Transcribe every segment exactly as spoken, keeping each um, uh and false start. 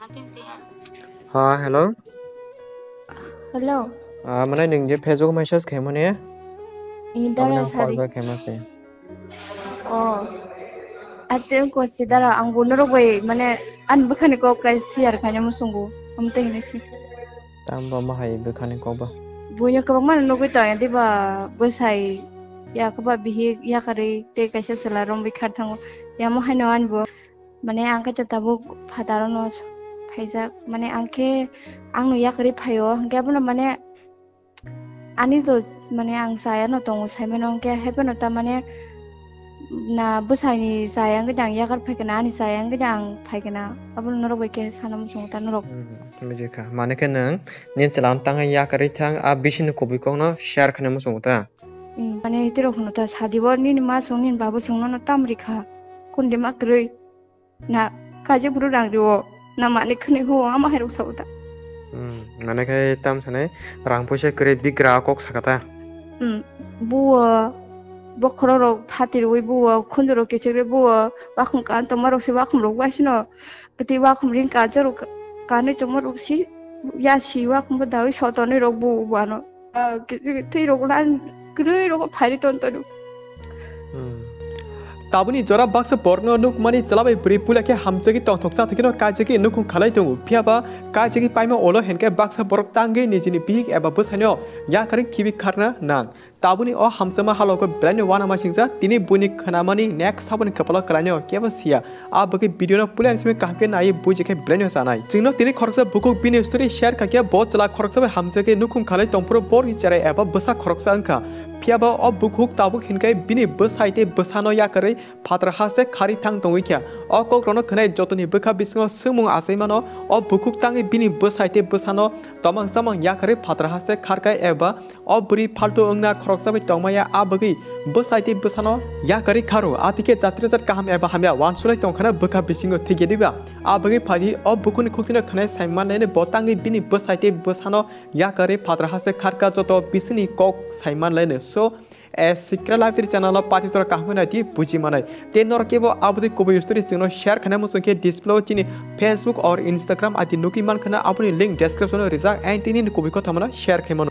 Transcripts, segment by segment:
Ha, hello. Hello. Ah, mane nwng je Facebook message khaimani? Ini dara sari. Call back khaimase. Oh. Ate ko si dara ang bo norok bai mane an bukhani kok kai share khaina musungo. Amte hinisi. Tamba mahai bukhani kok ba. Bunya kok mana nugui to ya diba bwsai ya kok ba bihik ya kari te kaisa sela rom bi khat thango. Ya mo haino an bo. Mane ang khe tabuk phataro no phaijak, mane ang khe ang no yakarwi phaio, hwnkhe abono mane ani to mane ang chaya no tongo saimano, hwnkhe haiphano ta mane na bwsai ni chaya wngkhe ang yakar phaikha na, ani chaya wngkhe ang phaikha na, abono norok bai khe sana muchungo ta norok. Hmm, bujikha. Mane khe nwng nini chwla no tangwi yakarwi thang, a bisi ni kubui kok no share khaina muchungo ta. Hmm, mane hitirok hwno ta sadi bo nini ma song nini baba song no tam rikha, kundi ma kwrwi. Na kaisa bwrwi rang rio, na mani khwnwi huo, ama hai rok sao ta. Hmm, mane khai tam sanai rang puisa kwrwi bigra kok saka ta. Hmm, buo, bokhorok rok phati rwi buo, khundu rok kichik rwi buo, wakhum kan tongma rok si wakhum rok bai sino, kati wakhum ring kan chorok kanwi tongma rok si, ya si wakhum bo dawi sotonwi rok buo buano. Ah, ki-, ki-, twi rok lan kwrwi rok phairi ton tonu. Hmm. Tabuni jora baksa borokno nukmani chwla bai bwrwi puila khe hamjagwi tongthoksa thwkheno kaijagwi nukhung khalai tongo. Phiya ba kaijagwi paima ulo hinkhe baksa borok tangwi nijini bihik eba bwsaino yakarwi khibi kharna nang. Tabuni o hamjakma halogo belaino uanamasingcha tini buini khwnamani next saboni kwpalo kwlaino kebo siya. A bagwi video no puila ni simi kaham khe naiwi buji khe belai no chanai. Chwngno tini khoroksa bukhuk bini story share kha khe bo chwla khoroksa bai hamjagwi nukhung khalai tongphuru borokni cherai eba bwsa khoroksa wngkha. Phiya ba o bukhuk tabuk hinkhe bini bwsai tei bwsano yakarwi phatra haste kharwi thang tongwi kha. O kok rokno khwnai jotoni bwkha bisingo swngmung achai mano o bukhuk tangwi bini bwsai tei bwsano tomang chamang yakarwi phatra haste kharkha eba O bwrwi phaltu wngna khoroksa bai tongmaya, a bagwi bwsai tei bwsano yakarwi kharo. Athikhe jatri jat kaham eba hamya uansuklai tongkhana bwkha bisingo thikya diba? A bagwi phaidi o bukhukni khuktino khwnai saimanlaino bo tangwi bini bwsai tei bwsano yakarwi phatra hase kharkha joto bisini kok saimanlaino. So, a sikra live channel o pati jora kaham nai di buji manai. Tei norok kebo aboni kubui story chwngno share khaina muchung khe display o chini Facebook or Instagram I D nugwi mankhana, aboni link description o rijak, and tini ni kubui kothomano share khai mano.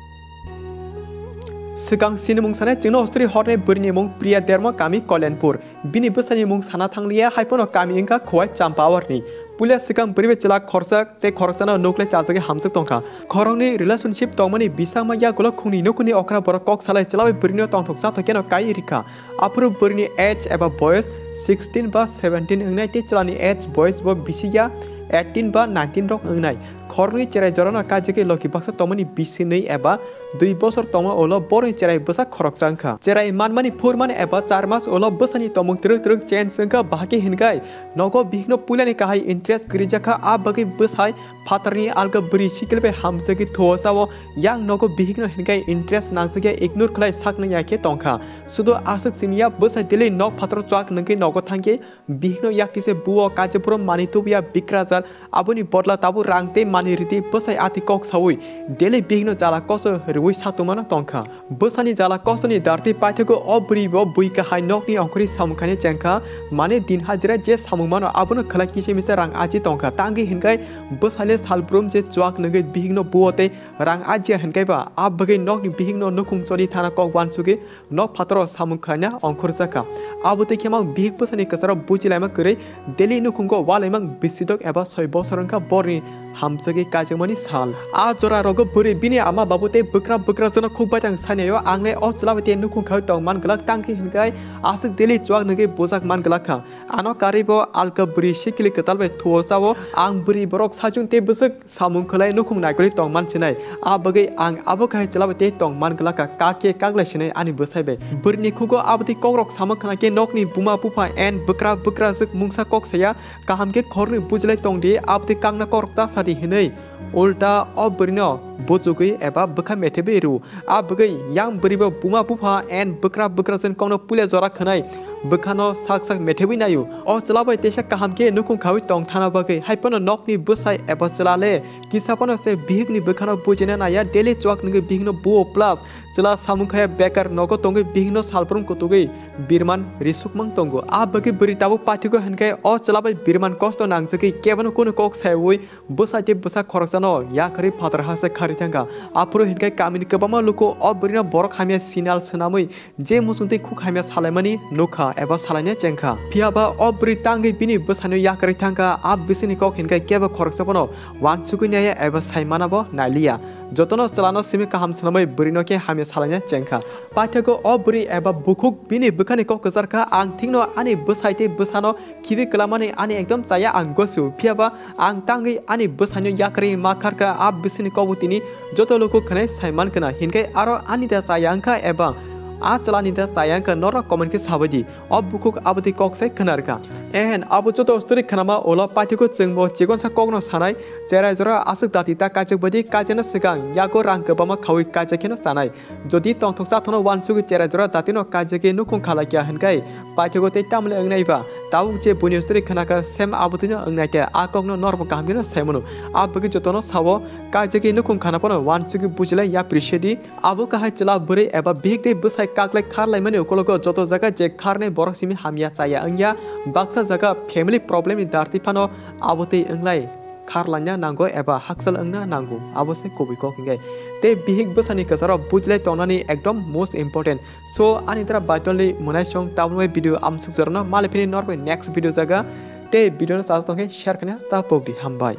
Swkang sinimung sanai chwngno story hornai bwrwini mung Priya Dermo, kami Kolyanpur. Bini bwsani mung sana thangliya, haiphano kami wngkha Khowai Champawarni. Puila swkang bwrwi bai chwla khoroksa tei khoroksano nuklai chajagwi hamjak tongkha. Khoroknwi relationship tongmani bisingma yagulo khungni nukhungni okra borok kok salai chwla bai bwrwino tongthok chathok yano kai rikha. Aphuru bwrwini age eba boyos sixteen ba seventeen wngnai tei chwlani age boyos bo bisi ya eighteen ba nineteen rok wngnai. Khoroknwi cherai jorano kaijagwi logi baksa tongmani bisinwi eba dui bosor tongma ulo borokni cherai bwsa khoroksa wngkha. Cherai manmani phurmani eba char mas ulo bwsani tongmung twrwk twrwk change wngkha, bahai khe hinkhai nogo bihikno puilani kahai interest kwrwijakha, a bagwi bwsai phatarni alga bwrwi sikil bai hamjagwi thuo chao. Yang nogo bihikno hinkhai interest nangjakya ignore khlai saknai ya khe tongkha. Sudo aswk simiya bwsai daily nok phataro chuak nungwi nogo thangkhe bihikno yaktise buo kaisa phuru manwi tubuya bikrajal, aboni bodla tabuk rang tei manwi ridi bwsai ati kok saui daily bihikno jala koso rwui satungmano tongkha. Bwsani jala kosoni dartwi paithago o bwrwi bo bui kahai nokni ongkhorwi samung khaina chengkha, mane din hajira je samung mano abono khlai kisa misa rang aji tongkha. Tangwi hinkhai bwsaile salbrum je chuak nungwi bihikno buo tei rang ajiya hinkhai ba a bagwi nokni bihikno nukhung choli thana kok uansugwi nok phataro samung khlaina ongkhorjakha. Abo tei khe mang bihik bwsani kwcharo bujilaima kwrwi daily nukhungo ualaimang bisidok eba soi bosor wngkha borni hamjagwi kaijakmani sal. A jora rogo bwrwi bini ama babu tei bwkra bwkrajwkno khuk baithang sainaio, ang le o chwla bai tei nukhung khai tong man glak, tang khe hinkhai aswk daily chuak nungwi bujak man glak kha. Ano karwi bo alka bwrwi sikili kwtal bai thuo chao, ang bwrwi borok sajung tei bwswk samung khlai nukhung naikolwi tong man sinai. A bagwi ang abo kahai chwla bai tei tong man glak kha, kak khe kaglai sinai ani bwsai bai. Bwrwini khugo abotwi kokrok sama khna khe nokni buma bupha and bwkra bwkrajwk mungsa kok saya, kaham khe khornwi bujilai tong di, abotwi kakna kokrok ta sa di hinwi ulta o bwrwino buchugwi eba bwkha methebwi rw. A bagwi yang bwrwi bo buma bupha and bwkra bwkrajwkni kokno puila jora khwnai. bwkhano sak sak methewi naio. O chwla bai teisa kaham khe nukhung khawi tong thana bagwi, hai phano nokni bwsai eba chwla le kisa phano se bihikni bwkhano bujina naiya, daily chuak nungwi bihikno buo plus chwla samung khaya bekar nogo tongwi bihikno salbrum kutugwi birman risukmang tongo. A bagwi bwrwi tabuk pathigo hinkhe o chwla bai birman kosto nangjagwi kebono kunu kok saiwi bwsai tei bwsa khoroksano yakarwi phatar hase kharwi thangkha. Aphuru hinkhe kamini kwbangma luku o bwrwino borok hamya sinal swnamwi je muchungtwi khuk hamya salaimani nukha eba salaina chengkha. Phiyaba o bwrwi tangwi bini bwsano yakarwi thangkha, a bisingni kok hinkhe kebo khoroksa bono wansugwi naiya eba sai manabo nailiya. Jotono chwlano simi kaham swnamwi bwrwino khe hamya salaina chengkha. Paithakgo o bwrwi eba bukhuk bini bwkhani kok kwcharkha, "Ang thikno ani bwsai tei bwsano khibi kwlamani ani ekdom chaya ang gosu, phiyaba ang tangwi ani bwsaino yakarwi ma kharkha." A bisingni kokbo tini joto luku khwnai sai mankha na, hinkhe aro ani da chaya wngkha eba a chwlani da chaya wngkha, norok comment khe sabai di. O bukhuk abotwi kok sai khwnarkha. Ehen, abo joto story khwnama ulo paithakgo chwngbo chikonsa kokno sanai, cherai jora aswk dati ta kaijak baidi kaijana swkang yago rang kwbangma khawi kaijak kheno chanai. Jodi tongthok chathokno wansugwi cherai jora datino kaijagwi nukhung khalai kha hinkhe paithakgo tei tamle wngnai ba? Tabuk je buini story khwnakha sem abotwino wngnai te, a kokno norbo kaham kheno sai mano. A bagwi jotono sao, kaijagwi nukhung khana phano wansugwi bujilai ya appreciate di. Abo kahai chwla bwrwi eba bihik tei bwsai kaklai kharlaimani ukologo joto jaga je kharnai borok simi hamya chaya wngya, baksa jaga family problem ni dartwi phano abo tei wnglai kharlaina nango eba hakchal wngna nango, abo se kubui kok hinkhe. Tei bihik bwsani kwcharo bujilai tongnani ekdom most important. So, ani dara baitolni mwnaisong tabuk bai video amsuk jorano maliphini norbai next video jaga tei video no chajak tongkhe share khaina ta pokdi, hambai.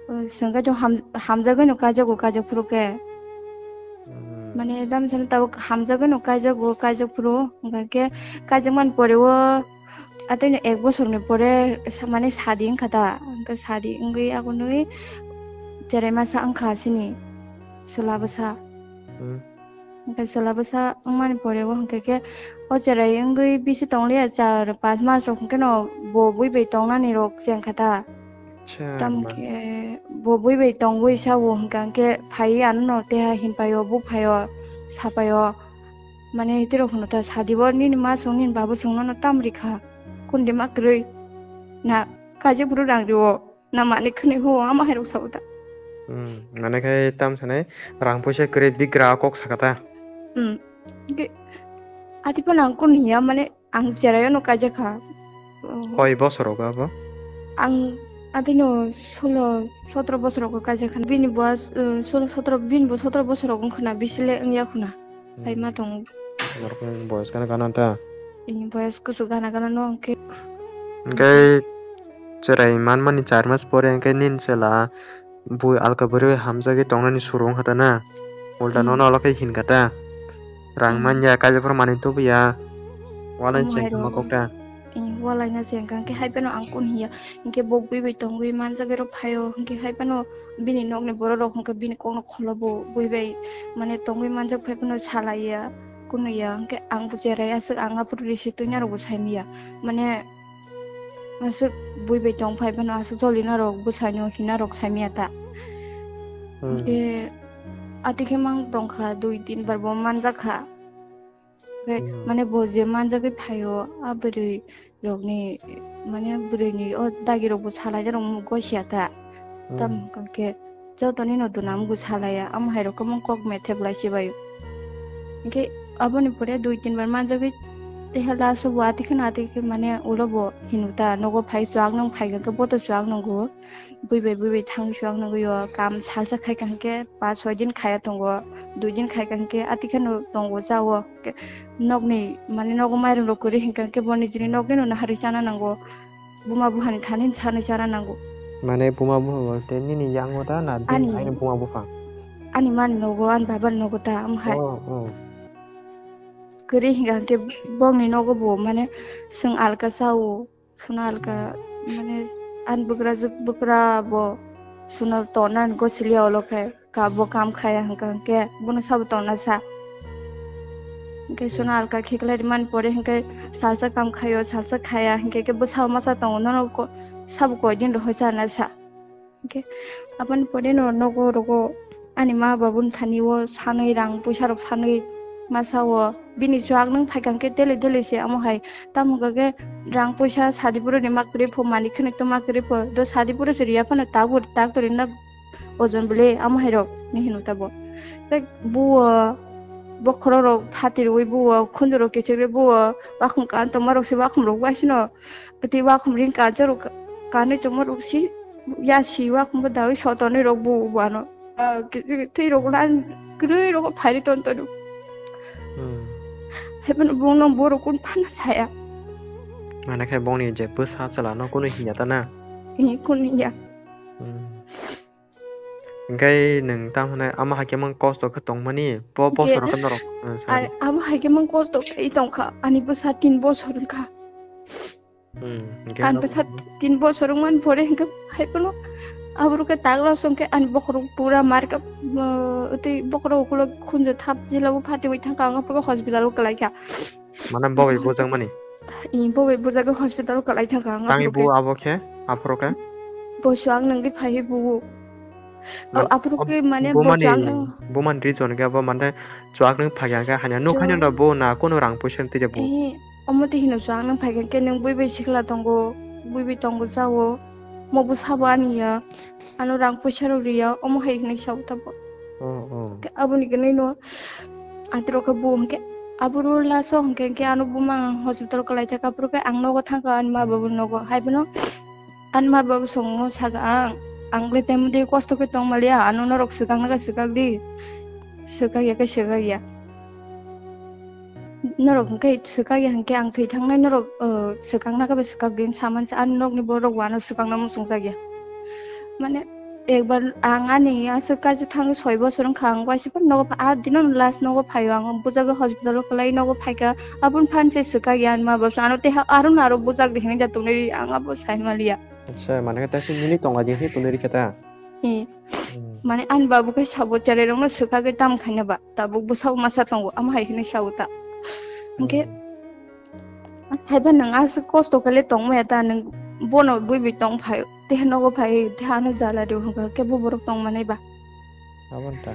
Sengkhe to ham-, hamjagwi no kaijago, kaijak phuru khe. Hmm. Mane, dam sano tabuk hamjagwi no kaijago, kaijak phuru. Hwnkha khe kaijak man pore o, atwino ek bosorni pore sa-, mane sadi wngkha ta. Hwnkhe sadi wngwi agonwi cherai masa wngkha chini chwla bwsa. Hmm. Hwnkhe chwla bwsa wngmani pore o hwnkhe khe o cherai wngwi bisi tongliya, char pas mas rok hwnkhe no bo bui bai tongnani rok chengkha ta. Acha, tamo ma- khe bo bui bai tongwi sao hwnkha khe phai ano no teha hinpaio, buphaio, sapaio. Mane hitirok hwno ta sadi bo nini ma song nini baba song nono tam rikha. Kundi ma kwrwi na kaijak phuru rang rio. Na mani khwnwi ho ama hai rok sao ta. Hmm, mane khai tam sanai rang poisa kwrwi bigra kok saka ta. Hmm. Ke ati pa nang kun hiya mane ang cherai no kaijak kha. Oh. Koi bosor rogo abo? Ang ati no solo sotro bosor rogo kaijak kha. Bini boyas, eh, solo sotro, bini bo sotro bosor rogo wngkha na, bisi le wngya khuna. Hai ma tongo. Norokni boyos gana gana ta? Ee, boyos kuchuk gana gana no hwnkhe. Hwnkhe cherai manmani char mas pore hwnkhe nini chwla bui alka bwrwi hamjagwi tongnani suru wngkha ta na? Ulta nono olo khe hinkha ta? Rang manya, kaisa phuru manwi tubuya. Walai chengkha ma kok ta? Ee, walaina chengkha hwnkhe hai phano ang kun hiya. Hwnkhe bo bui bai tongwi manjagwi rw phaio, hwnkhe hai phano bini nokni borok rok hwnkhe bini kokno kholo bo bui bai mane tongwi manjak phai phano salaiya, kunuya, hwnkhe ang bo cherai aswk ang aphuru risi twina rokbo saimanya, mane aswk bui bai tong phai phano aswk jolina rok bwsaino hina rok saimanya ta. Hmm. Hwnkhe ati khe mang tongkha, dui tin bar bo manjak kha. Hwnkhe mane bo je manjagwi phaio, a bwrwi rokni, mane bwrwini o dagi rokbo salai rok gosiya ta. Hmm. Tamo hwnkhe jotoni no duna mugo salaiya, amo hai rok kwbang kok methep lai se bai. Hwnkhe aboni pore dui tin bar manjagwi teha last o bo ati kheno ati khe mane ulo bo hino ta, nogo phai chuak nung phai hwnkhe bo to chuak nungo. Bui bai bui bai thang chuak nugwi o, kam salsa khai kaham khe paanch choi din khaya tongo, dui din khai kaham khe ati kheno tongo chao. Nokni mane nogo mairum rok kwrwi hinkha khe bo nijini nokni no naharwi chana nango, buma buphani thani sanwi chana nango. Mane buma bupha bolte nini yango da na bini aini buma bupha? Ani mani nogo, ani babani nogo ta, omo hai. Oh, oh. Kwrwi hinkha khe bongni nogo bo mane chwng alka chao. Suna alka, mane, ani bwkrajwk bwkra bo suna tonna ni gosiliya ulo khe ka bo kam khaya hwnkha hwnkhe bono sabo tonna sa. Hwnkhe suna alka khiklai mani pore hwnkhe salsa kam khaio, salsa khaya hwnkhe khe bwsa masa tongo, nono ko-, sabo koi din rohoi chana sa. Hwnkhe aboni pore no nogo rogo ani ma babuni thani o sanwi rang puisa rok sanwi masa o Bini chuak nwng phaikha khe tele tele se amo hai. Tamo hwnkha khe rang puisa sadi puro ni ma kwrwi pho, mani khwnwi to ma kwrwi pho. Do sadi puro se riya phano tabuk tak to rinna ojon bwle amo hai rok ni hino tabo. Tei buo bokhorok rok phati rwi buo khunju rok kichik rwi buo wakhum kan tongma rok se wakhum rok bai sino. Tei wakhum ring kan choro kanwi tongma rok si ya si wakhum bo dawi sotonwi rok buo buano. Ah, ki-, ki-, twi rok lan kwrwi rok phairi ton tonu. Hmm. Haiphano bongno borok kun phano saya. Mana khe bongni je bwsa chwla no kunu hinya ta na? Ee, kun hinya. Hmm. Hingke nwng tamo hwnai ama hai khe mang kosto khe tongmani bo Hingke bosor khe norok, eh, sorry. Ar abo hai khe mang kosto khe tongkha ani bwsa tin bosor wngkha. Hmm, hingke Ang abo bwsa tin bosor wngmani pore hingke hai phano aborok khe tagla song khe ani bokhorok pura mar khe, uh, tei bokhorok ukulok khunju thap jila bo phati bai thangkha ang aphuru hospital o kwlai kha. Mane bo bai bujak mani? Ee, bo bai bujak hospital o kwlai thangkha ang Tangwi aphuru bu khe. Abo khe, aphuru khe? Bo chuak nwngwi phaiwi bu. Man-, Aphuru khe mane bo bo mani, chuak nwng- bo mani reason khe abo mane chuak nwng phai kha khe hanya nuk Chuak- haino da bo na kono rang puisa twi da bo. Ee, Omo twi hino chwng nwng phaikha khe nwng bui bai sikla tongo, bui bai tongo jao, mo bwsa bo ani ya, ano rang puisa rok ri ya, omo hai hwnwi sao tabo. Oh, oh. Khe aboni gwnwi no atirok khe bo hwnkhe aboro last o hwnkhe khe ano buma ang hospital kwlai thaka aphuru khe ang nogo thangkha ani ma babu nogo hai phano. Ani ma babu songno saga ang, ang le temo de kosto khe tong maliya, ano norok swkang na khe swkak di, swkak ya khe swkak ya. Norok hwnkhe swkak ya hwnkhe ang thwi thangnai norok, uh, swkang na khe swkak din saman sa ani nokni borok wano swkang na muchung jak ya. Mane ekbar ang ani aswk kaisa thang soi bosor wngkha ang waisa phano nogo pha-, a dino last nogo phaio ang bujago hospital o kwlai nogo phaikha aboni phan se swkak ya ani ma babu ano teha aro naro bujak de hinwi da tongnai ang abo sai maliya. Acha, mane khe taisa nini tongla di khe tonwi rikha ta? Ee. Hmm. Mane ani babu khe sabo cherai rokno swkagwi tam khaina ba, tabuk bwsao masa tongo, amo hai hwnwi sao ta. Hwnkhe, Hmm. Thaiba nwng aswk kosto khe le tongmaya ta, nwng bono bui bui tong phai, teha nogo phai, teha ano jala rw hwnkha khe bo borok tong manai ba. Abo ta.